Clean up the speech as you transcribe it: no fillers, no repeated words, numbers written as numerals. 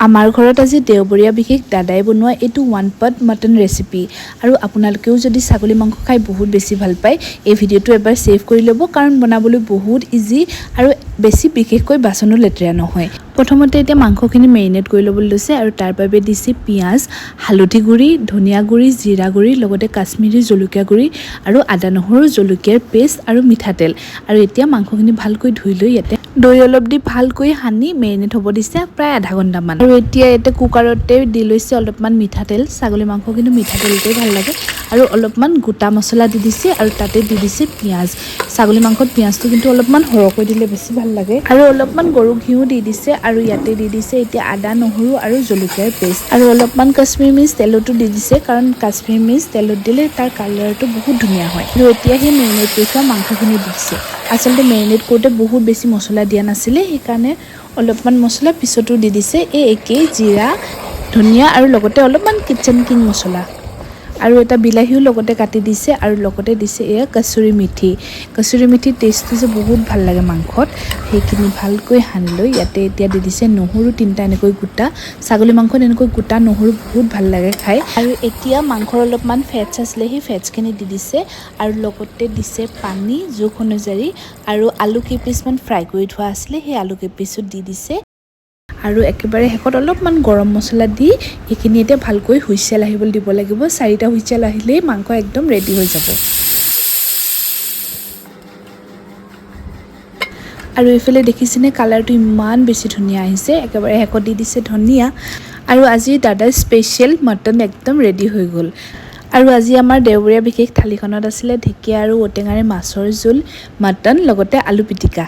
আমাৰ ঘৰত আজি দেওবৰীয়া বিশেষ দাদাই বনোৱা এইটো ওৱান পট মটন ৰেচিপি। আৰু আপোনালোকেও যদি ছাগলী মাংস খাই বহুত বেছি ভাল পায়, এই ভিডিঅ'টো এবাৰ ছেভ কৰি ল'ব, কাৰণ বনাবলৈ বহুত ইজি আৰু বেছি বিশেষকৈ বাচনো লেতেৰা নহয়। প্ৰথমতে এতিয়া মাংসখিনি মেৰিনেট কৰি ল'বলৈ লৈছে আৰু তাৰ বাবে দিছে পিঁয়াজ, হালধি গুড়ি, ধনিয়া গুড়ি, জিৰা গুড়ি, লগতে কাশ্মীৰী জলকীয়া গুড়ি আৰু আদা নহৰু জলকীয়াৰ পেষ্ট আৰু মিঠাতেল। আৰু এতিয়া মাংসখিনি ভালকৈ ধুই লৈ ইয়াতে দৈ অলপ দি ভালকৈ সানি মেৰিনেট হ'ব দিছে প্ৰায় আধা ঘণ্টামান। আৰু এতিয়া ইয়াতে কুকাৰতে দি লৈছে অলপমান মিঠাতেল। ছাগলী মাংস কিন্তু মিঠাতেলতেই ভাল লাগে। আৰু অলপমান গোটা মছলা দি দিছে আৰু তাতে দি দিছে পিঁয়াজ। ছাগলী মাংসত পিঁয়াজটো কিন্তু অলপমান সৰহকৈ দিলে বেছি ভাল লাগে। আৰু অলপমান গৰু ঘিউ দি দিছে আৰু ইয়াতে দি দিছে এতিয়া আদা নহৰু আৰু জলকীয়াৰ পেষ্ট আৰু অলপমান কাশ্মীৰ মিৰ্চ তেলতো দি দিছে, কাৰণ কাশ্মীৰ মিৰ্চ তেলত দিলে তাৰ কালাৰটো বহুত ধুনীয়া হয়। আৰু এতিয়া সেই মেৰিনেট কৰি থোৱা মাংসখিনি দি দিছে। আচলতে মেৰিনেট কৰোঁতে বহুত বেছি মছলা দিয়া নাছিলে, সেইকাৰণে অলপমান মছলা পিছতো দি দিছে। এই একেই জিৰা, ধনিয়া আৰু লগতে অলপমান কিটচেন কিং মছলা আৰু এটা বিলাহীও লগতে কাটি দিছে। আৰু লগতে দিছে এয়া কচুৰি মেথি। কচুৰি মেথিৰ টেষ্টটো যে বহুত ভাল লাগে মাংসত। সেইখিনি ভালকৈ সানি লৈ ইয়াতে এতিয়া দি দিছে নহৰু 3টা এনেকৈ গোটা। ছাগলী মাংসত এনেকৈ গোটা নহৰু বহুত ভাল লাগে খাই। আৰু এতিয়া মাংসৰ অলপমান ফেটছ আছিলে, সেই ফেটছখিনি দি দিছে আৰু লগতে দিছে পানী জোখ অনুযায়ী আৰু আলু কেইপিচমান ফ্ৰাই কৰি থোৱা আছিলে, সেই আলু কেইপিচো দি দিছে। আৰু একেবাৰে শেষত অলপমান গৰম মছলা দি এইখিনি এতিয়া ভালকৈ হুইচেল আহিবলৈ দিব লাগিব। 4টা হুইচেল আহিলেই মাংস একদম ৰেডি হৈ যাব। আৰু এইফালে দেখিছেনে কালাৰটো ইমান বেছি ধুনীয়া আহিছে। একেবাৰে শেষত দি দিছে ধনিয়া। আৰু আজি দাদাৰ স্পেচিয়েল মটন একদম ৰেডি হৈ গ'ল। আৰু আজি আমাৰ দেওবৰীয়া বিশেষ থালিখনত আছিলে ঢেকীয়া আৰু ঔটেঙাৰে মাছৰ জোল, মটন, লগতে আলু পিটিকা।